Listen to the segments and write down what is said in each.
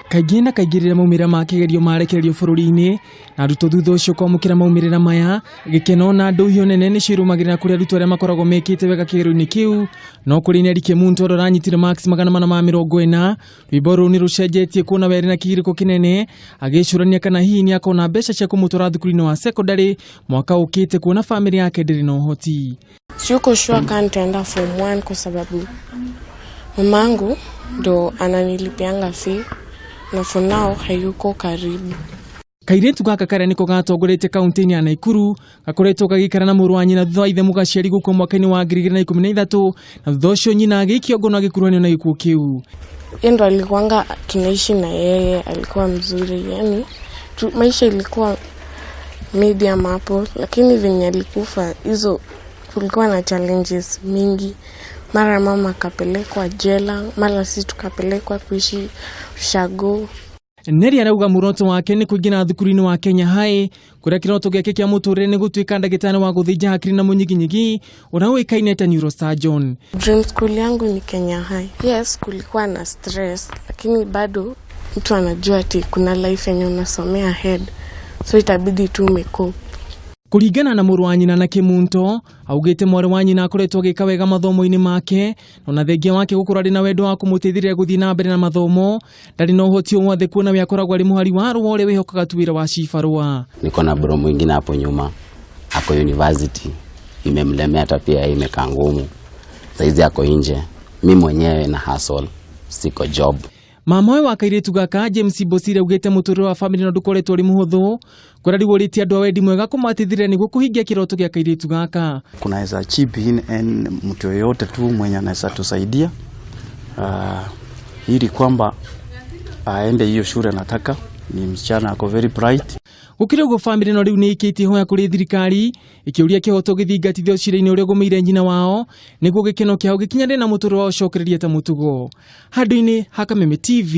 Kaingĩ na kaingĩ rĩrĩa maumĩrĩra ma kĩgerio marekererio bũrũri-inĩ na arutwo thutha ũcio kwamũkĩra maumĩrĩra maya, gĩkeno na ndũhiũ nene nĩcio irũmagĩrĩra kũrĩ arutwo arĩa makoragwo mekĩte wega kĩgerio-inĩ kĩu. No kũrĩ Neri Kemunto ũrĩa ũranyitire marks 440, rwĩmbo rũu nĩ rũcenjetie kuona we arĩ na kĩgirĩko kĩnene agĩcũrania kana hihi nĩ akona mbeca cia kũmũtwara thukuru-inĩ wa secondary mwaka ũkĩte kuona famĩlĩ yake ndĩrĩ na ũhoti. Siko sure kama nitaenda form 1 kwa sababu mamangu ndo ananilipianga fee na for now hayuko karibu. Kairĩtu gaka karĩa nĩko gatongoretie kaunti-inĩ ya Naikuru gakoretwo gagĩikara na mũrũ wa nyina thutha wa ithe mũgaciari gũkua mwaka-inĩ wa 2013 na thutha ũcio nyina agĩikio ngono agĩkuruhanio na gĩkuũ kĩu. Yeye ndo alikuanga tunaishi na yeye, alikuwa mzuri yani tu, maisha ilikuwa medium hapo, lakini venye alikufa hizo kulikuwa na challenges mingi. Mara mama akapelekwa jela, mara sisi tukapelekwa kuishi ushago. Neri arauga muoroto wake nĩ kũingĩra thukuru-inĩ wa Kenya High kũrĩa kĩroto gĩake kĩa mũtũrĩre nĩ gũtuĩka ndagĩtarĩ wa gũthĩnja hakiri na mũnyiginyigi ũrĩa ũĩkaine ta neurosurgeon. Dream school yangu ni Kenya High. Yes, kulikuwa na stress, lakini bado mtu anajua ati kuna life yenye unasomea ahead, so itabidi tu umecope. Kũringana na mũrũ wa nyina na Kĩmunto, augĩte mwarĩ wa nyina akoretwo agĩka wega mathomo-inĩ make na ona thengia wake gũkorwo arĩ na wendo wa kũmũteithĩrĩria gũthiĩ na mbere na mathomo, ndarĩ na ũhoti o wothe kuona we akoragwo arĩ mũhari wa rũa ũrĩa wĩhokaga tu wĩra wa cibarũa. Niko na bro mwingine hapo nyuma ako university, imemlemea hata pia imekaa ngumu, saizi ako nje. Mi mwenyewe na hustle, siko job. Mama we wa kairĩtu gaka James Bosire augĩte mũtũrĩre wa famĩlĩ no ndũkoretwo ũrĩ mũhũthũ kũrĩa rĩu ũrĩtie andũ a wendi mwega kũmateithĩrĩria nĩguo kũhingia kĩroto gĩa kairĩtu gaka. Kunaweza chip in and mtu yoyote tu mwenye anaweza tusaidia ili kwamba aende hiyo shule nataka. Ni msichana ako very bright. Gũkĩrĩ ũguo famĩlĩ no rĩu nĩ ĩkĩtie ihoya kũrĩ thirikari ĩkĩũria kĩhoto gĩthingatithio cira-inĩ ũrĩa ũgũmĩire nyina wao nĩguo gĩkeno kĩao gĩkinyanĩre na mũtũrĩre wao ũcokererie ta mũtugo. Handũ-inĩ ha Kameme TV,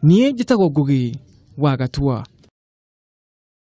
niĩ njĩtagwo Ngũgĩ wa Gatua.